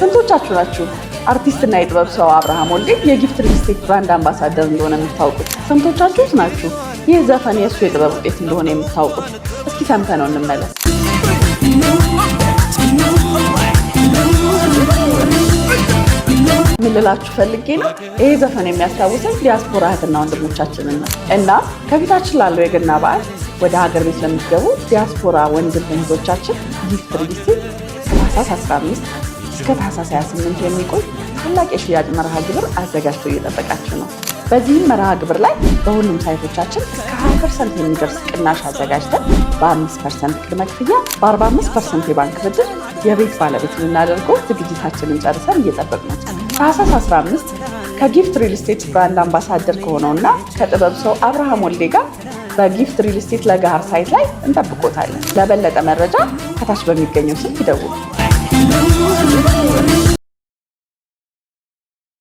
ስንቶቻችሁ ናችሁ አርቲስትና የጥበብ ሰው አብርሃም ወልዴ የጊፍት ሪል ስቴት brand ambassador እንደሆነ የምታውቁት? ስንቶቻችሁስ ናችሁ ይህ ዘፈን የእሱ የጥበብ ውጤት እንደሆነ የምታውቁት? እስኪ ሰምተነው እንመለስ። ምን ልላችሁ ፈልጌ ነው፣ ይሄ ዘፈን የሚያስታውሰን ዲያስፖራ እህትና ወንድሞቻችንን ነው። እና ከፊታችን ላለው የገና በዓል ወደ ሀገር ቤት ለምትገቡ ዲያስፖራ ወንድም እህቶቻችን ጊፍት ሪል ስቴት ከታህሳስ 15 እስከ ታህሳስ 28 የሚቆይ ታላቅ የሽያጭ መርሃ ግብር አዘጋጅቶ እየጠበቃችሁ ነው። በዚህም መርሃ ግብር ላይ በሁሉም site ኦቻችን እስከ 20% የሚደርስ ቅናሽ አዘጋጅተን በ5% ቅድመ ክፍያ፣ በ45% የባንክ ብድር የቤት ባለቤት ልናደርገው ዝግጅታችንን ጨርሰን እየጠበቅን ነው። ታህሳስ 15 ከጊፍት ሪል ስቴት brand ambassador ከሆነውና ከጥበብ ሰው አብርሃም ወልዴ ጋር በጊፍት ሪል ስቴት ለገሃር site ላይ እንጠብቆታለን። ለበለጠ መረጃ ከታች በሚገኘው ስልክ ይደውሉ።